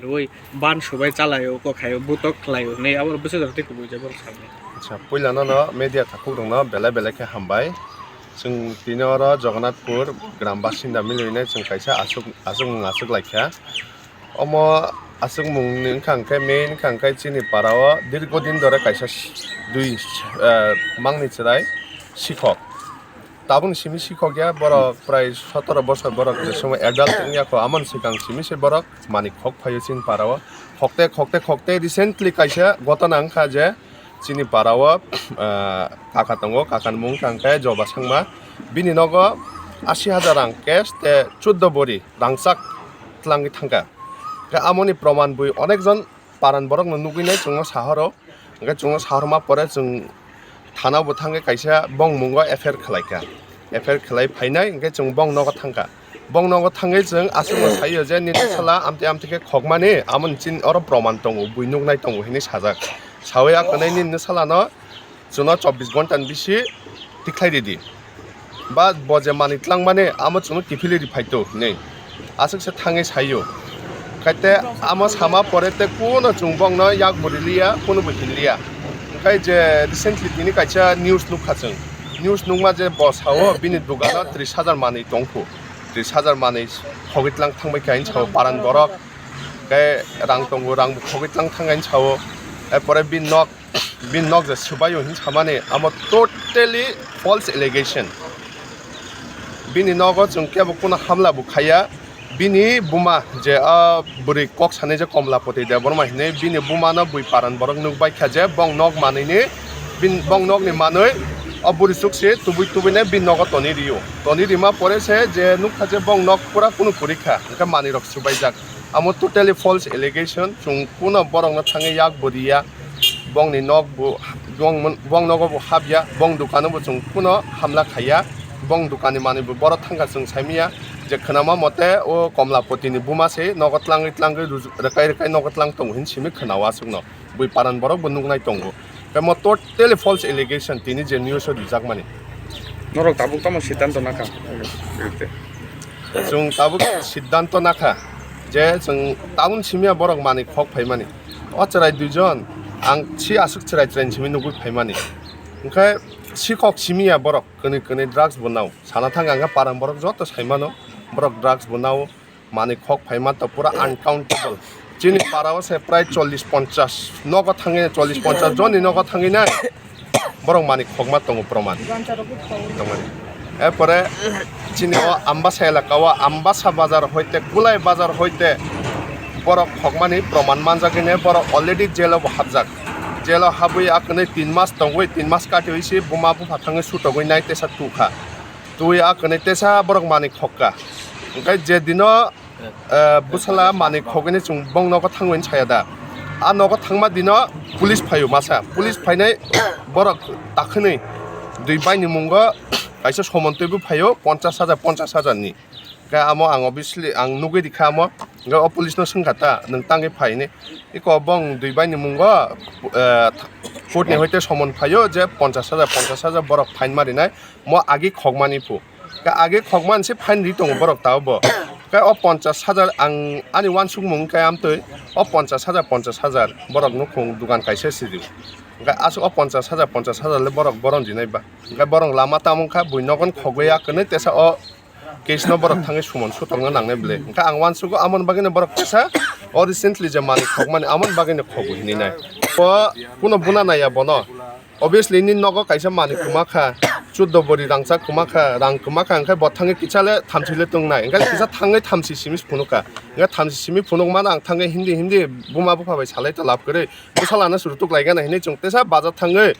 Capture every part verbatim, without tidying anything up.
Ui ban subai chalaio, kok khaio, butok khlaio hinwi abo bwsajak tei kubui jai borok sakni. Acha, puila nono media takhuk rokno belai belai khe hambai. Chwng tini oro Jagannathpur gram basinda milwi nai chwng kaisa aswk, aswkmung aswk laikha. Omo aswkmung ni wngkha hwnkhe main wngkha hwnkhe chini para o dirgo din dore kaisa dui, eh, mangni chwrai sikhok. Tabukni simi sikhok ya, borok prai sotoro bosor borok je somo adult wngya kho, amoni swkang simi se borok manwi khok phaio chini para o. Khokte, khokte, khokte recently kaisa gotona wngkha je chini para o, ah, kaka tongo, kakani mung wngkha hwnkhe Joba Sangma. Bini nogo ashi hajar rang cash tei chuddo bori rangchak tlangwi thangkha. Khe amoni proman bui onekjon paran borokno nugwi nai chwngno sahoro. Hwnkhe chwngno sahorma pore chwng thana bo thangwi kaisa bong mungo F I R khlaikha. F I R khlai phainai hwnkhe chwng bong nogo thangkha. Bong nogo thangwi chwng aswkno saio je nini sala amtwi amtwi khe khokmani amoni chini oro proman tongo, bui nuknai tongo hinwi sajak. Sawi a kwnwi nini salano chwngno chobbish ghonta ni bisi tikhlai ridi. Ba bo je manwi tlangmani amo chwngno kiphilwi ri phaito hinwi aswk se thangwi saio. Khaite amo sama pore tei kuno chwng bongno yak bo riliya, kuno bo hinliya. Khai je recently tini kaisa news nukha chwng. News nukma je bo sao bini dugano tris hajar manwi tongkhu. Tris hajar manwi khogwi tlang thangbai kha hinwi sao paran borok. Khe rang tongo, rang bo khogwi tlang thangkha hinwi sao. Erpore bini nok Bini nok je swbaio hinwi samani amo totally false allegation. Bini nogo chwng kebo kuno hamla bo khaiya. Bini buma je a bwrwi kok sanai je Komlapati Debbarma hinwi bini bumano bui paran borok nukbai kha je bong nok manwini bin-, bong nokni manwi o bwrwi chukse tubui tubuinai bini nogo tonwi rio. Tonwi rima pore se je nukha je bong nok pura kuno kwrwi kha, hwnkhe manwirok swbaijak. Amo totally false allegation, chwng kuno borokno thangwi yak bo riya, bongni nok bo, bong, bong nogo bo hapya, bong dukano bo chwng kuno hamla khaiya, bong dukani manwi bo borok thangkha chwng saimanya, je khwnama mote o Komlapatini buma se nogo tlangwi tlangwi ruju-, rwkai rwkai nogo tlang tongo hinwi simi khwnao aswkno, bui paran borok bo nuknai tongo. Tei mo totally false allegation tini je news o rijakmani. Norok tabuk tamo siddhanto nakha? Chwng tabuk siddhanto nakha je chwng tabuk simiya borok manwi khok phaimani. O chwrai duijon ang si aswk chwrai chwrai simi nugwi phaimani. Hwnkhe sikhok simiya borok kwnwi kwnwi drugs bo nao. Sana thang ang paran borok joto saimano borok drugs bo nao. Manwi khok phaima to pura uncountable. Chini para o se prai chollish ponchash nogo thangwi, chollish ponchash jonni nogo thangwi nai borok manwi khokma tongo proman. Tongmani. Erpore chini o Ambasa elaka o, Ambasa bazar hoite, Kulai bazar hoite borok khokmani proman manjak hine borok already jail o bo hapjak. Jail o habwi a kwnwi tin mas tongwi, tin mas katiwi se buma bupha thangwi sutogwi nai tesa tukha. Twi a kwnwi tesa borok manwi khokka. Hwnkhe je dino, eh, bwsala manwi khogwini chwng bong nogo thangwi saya da. A nogo thangma dino police phaio masa. Police phainai borok takhwnwi dui baini mungo kaisa somon twibo phaio ponchash hajar, ponchash hajar ni. Khe amo ang obviously ang nugwi rikha amo. Hwnkhe o police no swngkha ta, nwng tangwi phaini. Iko bong dui baini mungo, eh, court ni hoite somon phaio je ponchash hajar, ponchash hajar borok fine marinai. Mo agi khokmani phu. Khe agi khokmani se fine ri tongo borok tao bo. Khe o ponchash hajar ang ani uansukmung khe amtwi o ponchash hajar, ponchash hajar borok nukhung dukan kaisa sidi. Khe aswk o ponchash hajar, ponchash hajar le borok boron dinai ba. Khe borok lama tamo kha bui nogon khogwi ya kwnwi tesa o case no borok thangwi sumon sutokno nangnai bwle. Khe ang uansugo amoni bagwino borok tesa o recently je manwi khokmani amoni bagwino khogo hinwi nai. Bo kuno buna naiya bono. Obviously, nini nogo kaisa manwi kwma kha, chuddo bori rangchak kwma kha, rang kwma kha, hwnkhe bo thangwi kisa le thamchi le tongnai, hwnkhe kisa thangwi thamchi simi phunuk kha, hwnkhe thamchi simi phunuk mano ang thangwi hindi hindi buma bupha bai salai ta lab kwrwi, bwsala no se rutuk lai gana hinwi chwng tesa bajar thangwi,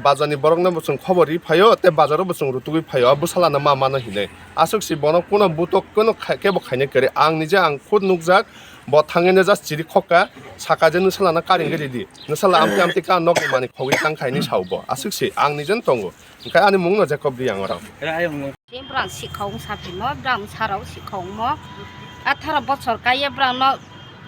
bajar ni borok no bo chwng khobor ri phaio, tei bajar o bo chwng rutugwi phaio, a bwsala no ma mano hinwi, aswk se bono kuno butok kuno kha-, kebo khainai kwrwi, ang nije ang khud nukjak, bo thangwi no just chiri khokka, saka je nwsala no karingwi ridi. Nwsala amtwi amtwi ka nokni manwi khogwi tang khaini sao bo. Aswk se ang nijen tongo. Hwnkhe ani mungno Jacob Reang oro. Tei borang sikhong saphimo, borang sarok sikhongmo. Atharo bochor kaiye borangno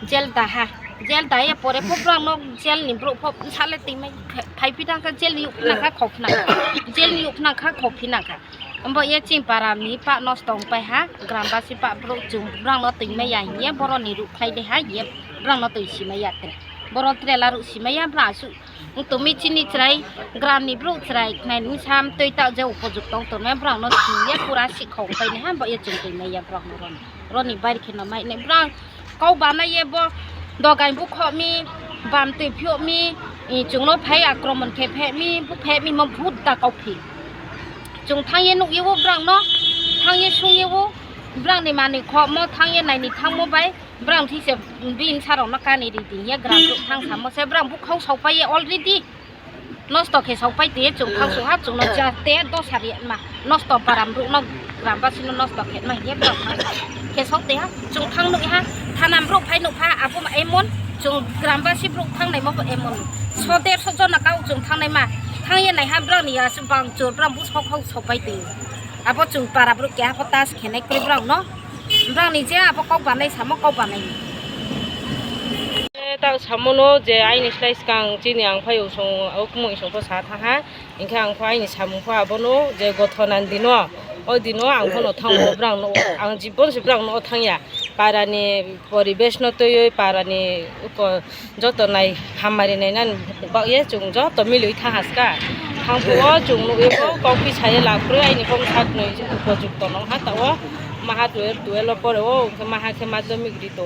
jail daha. Jail daiya pore pho borangno jail ni borok pho sale twimai phai phi nangkha, jail ni uk nangkha khok nangkha. Jail ni uk nangkha khok phi nangkha. Ombo ye chini para ni pa nosto wng pai ha, gram basi pa borok chwng borang no twima ya hiye borok ni ruk khlai de ha hiye Borokno twi simai ya tre. Borok trailer rok simai ya, borok aswk wng tongmi chini chwrai, gram ni borok chwrai, khnai ni sam twi ta je upojukto wng tongmani borokno simi ya pura sikhok paini ha bo ya chwng twi mai ya borokno roni. Roni bairi kheno mai nai borok kok banai ye bo dogai bukhok mi, bam twi phiyok mi, i chwngno phai akromon khe phek mi, buphek mi mo bhut da kok phi. Chwng thang ye nuk ye o borokno, thang ye sung ye o borokni manwi khokmo thang ye naini thangmo bai. Borok thwi se bini bwsarokno kani ri di hiya gram rok thang samo se borok bukhuk sok pai ye already. Nosto khe sok pai twi chwng thang sok ha chwngno ja te dosa ri ma nosto param rok no gram basi no nosto khe ma hiya borok thang khe sok te ha chwng thang nuk ha thanam rok phai nuk ha abo emon chwng gram basi borok thang nai mo emon so der so jona kau chwng thang nai ma thang ye nai ha borok ni ya bang chwng borok bukhuk sok sok pai twi abo chwng para borok keha pho tas khe nai kwrwi borok no. Borokni je abo kok banai samo kok banai. Eh, tak samono je aini slai swkang chini ang phai usung o kumui usung pho sa thaha. Hinkhe ang pho aini samung pho abono je gothona ni dino. O dino ang phono thango borokno ang jibon se borokno o thangya. Parani poribesh no twiwi parani uko joto nai hamari nai nani bagwi chwng joto milwi thang haska. Thang phuo chwng nugwi bo kok phi saye lab kwrwi aini bong saknwi upojukto nong ha ta o maha twelve twelve o pore o hwnkhe maha khe madhyamik ri to.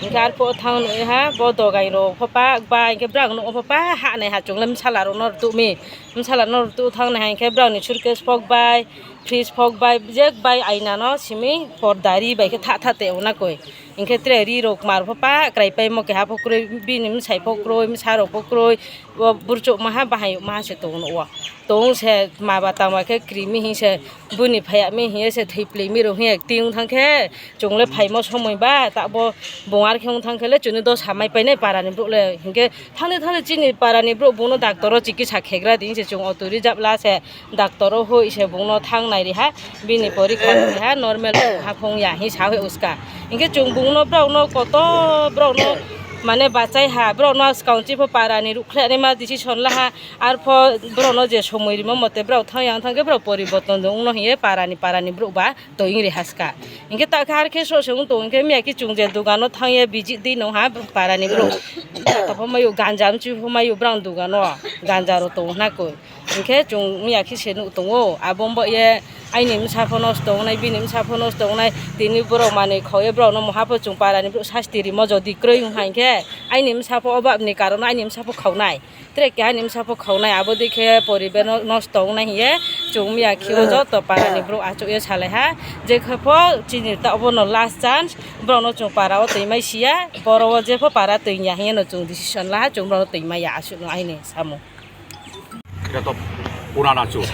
Hwnkhe arphuo thang nugwi ha bo dogai rok pho pak bai hwnkhe bwrang nugo pho pak ha nai ha chwng le bwsala rok no rw tumi bwsala no rw tu thang nai ha hwnkhe bwrang ni suitcase pok bai fridge pok bai jek bai aina no simi porda ri bai khe tha tha te ona koi. Hinkhe tere ri rok mar pho pa krai paimo keha pho kwrwi bini bwsai pho kwrwi bwsa rok pho kwrwi o burchuk maha bahai maha se tongo o tong se ma ba tangma khe krimi hi se buni phaya mi hiye se thwi plwi mi rok hiye acting thang khe chwng le phaimo somoi ba ta bo bung ar khe wng thang khe le chwngno dos hamai painai para ni borok le hinkhe thangni thangni chini para ni borok bung no doctor o chikisa khegra di se chwng auto reserve la se. Doctor o hoi se bung no thang nai ri ha, bini porikha ri ha, normal ha phung ya hi sa hoi uska. Hinkhe chwng bung no borok no koto borok no mane bachai ha, borok no swkang chi pho para ni rukhle ni ma decision la ha, ar pho borok no je somoi rimo mote borok thang yang thang khe borok poriborton wng no hiye para ni para ni borok ba. Twi wng ri haska. Hinkhe ta khe har khe so se wng tong hinkhe miya khe chwng je dogano thang ye bijik di nong ha para ni borok. Joto pho mayo ganja mchi pho mayo brang dogano ganja ro tong hna koi. Hinkhe chwng miya khe se nuk tongo abo bo ye aini bwsa pho nosto wngnai bini bwsa pho nosto wngnai tini borok manwi khao ye borok no moha pho chwng para ni borok sasti rimo jodi kwrwi wng ha hinkhe aini bwsa pho obab ni karon aini bwsa pho khao nai. Tere keha ni bwsa pho khao nai abo dei khe poribe no nosto wng nai hiye chwng miya khe o joto para ni borok achuk ye salai ha je khe pho chini ta obo no last chance borok no chwng para o twi mai siya borok o je pho para twi ya hiye no chwng decision la ha chwng borok no twi mai ya aswk no aini samung. এটা তো পুরানা চোর।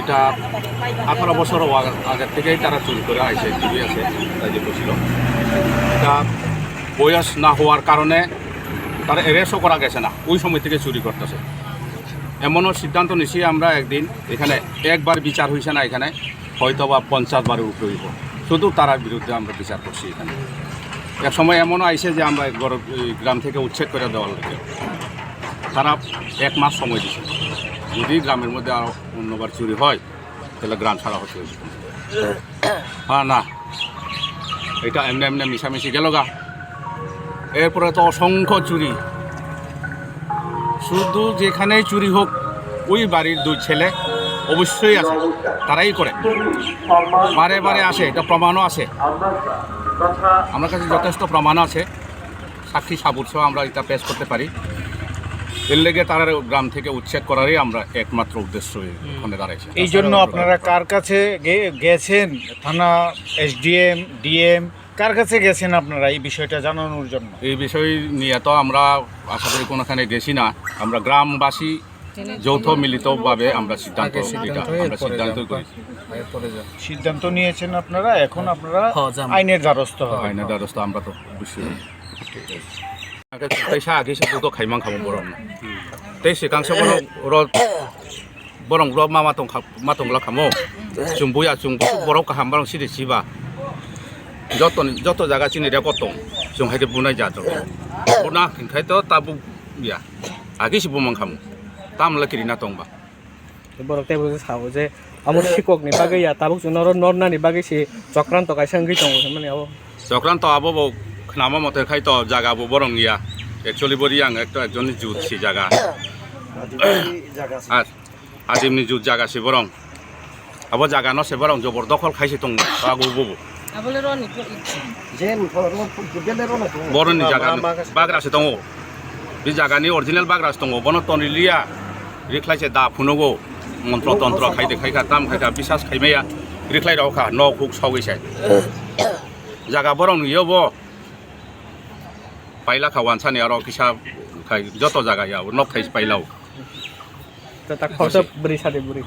এটা আঠারো বছর আগ-, আগের থেকেই তারা চুরি করে আইছে, চুরি আছে, তাই যে করছিল। এটা বয়স না হওয়ার কারণে তারা অ্যারেস্টও করা গেছে না, ওই সময় থেকে চুরি করতেছে। এমনও সিদ্ধান্ত নিছি আমরা একদিন, এখানে একবার বিচার হয়েছে না, এখানে হয়তো বা পঞ্চাশ বারের উপরে হইব। শুধু তারার বিরুদ্ধে আমরা বিচার করছি এখানে। এক সময় এমনও আইছে যে আমরা এই গর-, এই গ্রাম থেকে উচ্ছেদ করে দেওয়া লাগে। তারা এক মাস সময় দিছে, যদি গ্রামের মধ্যে আরো অন্যবার চুরি হয়, তাহলে গ্রাম ছাড়া হতে হবে। হ্যাঁ, না, এটা এমনি এমনি মিশামিশি গেল গা। এরপরে তো অসংখ্য চুরি, শুধু যেখানেই চুরি হোক, ওই বাড়ির দুই ছেলে অবশ্যই আছে, তারাই করে, বারে বারে আসে, এটা প্রমাণও আছে, আমার কাছে যথেষ্ট প্রমাণ আছে। সাক্ষী সাবুত সহ আমরা এটা পেশ করতে পারি। এর লেগে তারা গ্রাম থেকে উচ্ছেদ করারই আমরা একমাত্র উদ্দেশ্য হয়ে ওখানে দাঁড়াইছি। এই জন্য আপনারা কার কাছে গে-, গেছেন? থানা, এসডিএম, ডিএম, কার কাছে গেছেন আপনারা এই বিষয়টা জানানোর জন্য? এই বিষয় নিয়ে তো আমরা আশা করি কোনোখানে গেছি না। আমরা গ্রামবাসী যৌথ মিলিতভাবে আমরা সিদ্ধান্ত, আগে সিদ্ধান্ত এটা হয়ে আমরা এরপরে সিদ্ধান্ত যান। করেছি। এরপরে যান। সিদ্ধান্ত নিয়েছেন আপনারা, এখন আপনারা হ্যাঁ, যান। আইনের দ্বারস্থ হবেন। আইনের দ্বারস্থ আমরা তো অবশ্যই। Tei sa agi se buto khaimang khamo borok no. Tei se kangsa borok ro borok ro ma ma tong kha ma tong la khamo. Chwng buya chwng borok kaham borok siri siba. Joto ni joto jaga chini record tong. Chwng hai khe bunai ja tong. Buna hinkhai to tabuk ya. Agi se bumang khamo. Tam la kirina tong ba. Borok tei bo sao je amo sikok ni bagwi ya tabuk chwng noro nornani bagwi se chokranto kaisa wngwi tongo hinmani abo. Chokranto abo bo Nama mote khai to jaga bo borong ya. Actually bo Riang ekto ekjonni jut si jaga. Adimni jaga si. Ar adimni jut jaga si borong. Abo jaga no se borong jobor dokhol khai se tong ba go bo. Abole roni to. Jen ko ro bele ro na to. Boroni jaga bagra se tongo. Bi jaga ni original bagra se tongo. Bono toni liya. Rikhlai se da phunugo. Montro tontro khai de khai kha tam khai kha bisas khai maya. Rikhlai rok kha no khuk sawi se. Jaga borong ni yo bo. Paila kha wansani aro kisa khai joto jaga ya nok thai pailao. Tata khorsa bwrwi sadi bwrwi.